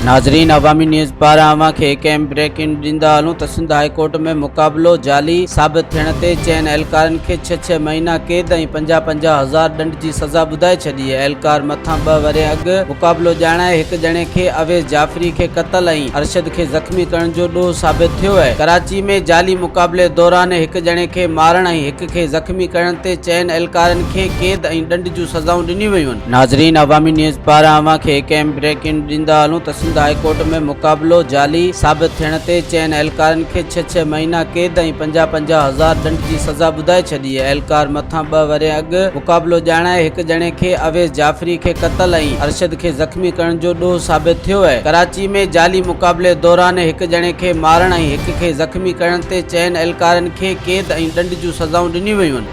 ناظرين عوامي نيوز پاران اوهان کي هڪ اهم بريڪنگ ڏيندا هلون ته سنڌ هاء ڪورٽ ۾ مقابلو جعلي ثابت ٿيڻ تي چئن اهلڪارن کي ڇهه ڇهه مهينا قيد ۽ 50 50 هزار ڏنڊ جي سزا ٻڌائي ڇڏي. اهلڪار مٿان ٻه ورهين اڳ مقابلو ڄاڻائي هڪ ڄڻي کي اويس جعفري کي قتل ۽ ارشد کي زخمي ڪرڻ جو ڏوهه ثابت ٿيو آهي. ڪراچي ۾ جعلي مقابلي دوران هڪ ڄڻي کي مارڻ ۽ هڪ کي زخمي ڪرڻ تي چئن اهلڪارن کي قيد ۽ ڏنڊ جون سزائون ڏنيون ويون. ناظرين عوامي نيوز پاران اوهان کي هڪ اهم بريڪنگ ڏيندا هلون ته سنڌ هاء ڪورٽ ۾ مقابلو جعلي ثابت ٿيڻ تي چئن اهلڪارن کي ڇهه ڇهه مهينا قيد ۽ 50 50 هزار ڏنڊ جي سزا ٻڌائي ڇڏي. اهلڪار مٿان ٻه ورهين اڳ مقابلو ڄاڻائي هڪ ڄڻي کي اويس جعفري کي قتل ۽ ارشد کي زخمي ڪرڻ جو ڏوهه ثابت ٿيو آهي. ڪراچي ۾ جعلي مقابلي دوران هڪ ڄڻي کي مارڻ ۽ هڪ کي زخمي ڪرڻ تي چئن اهلڪارن کي قيد ۽ ڏنڊ جون سزائون ڏنيون ويون.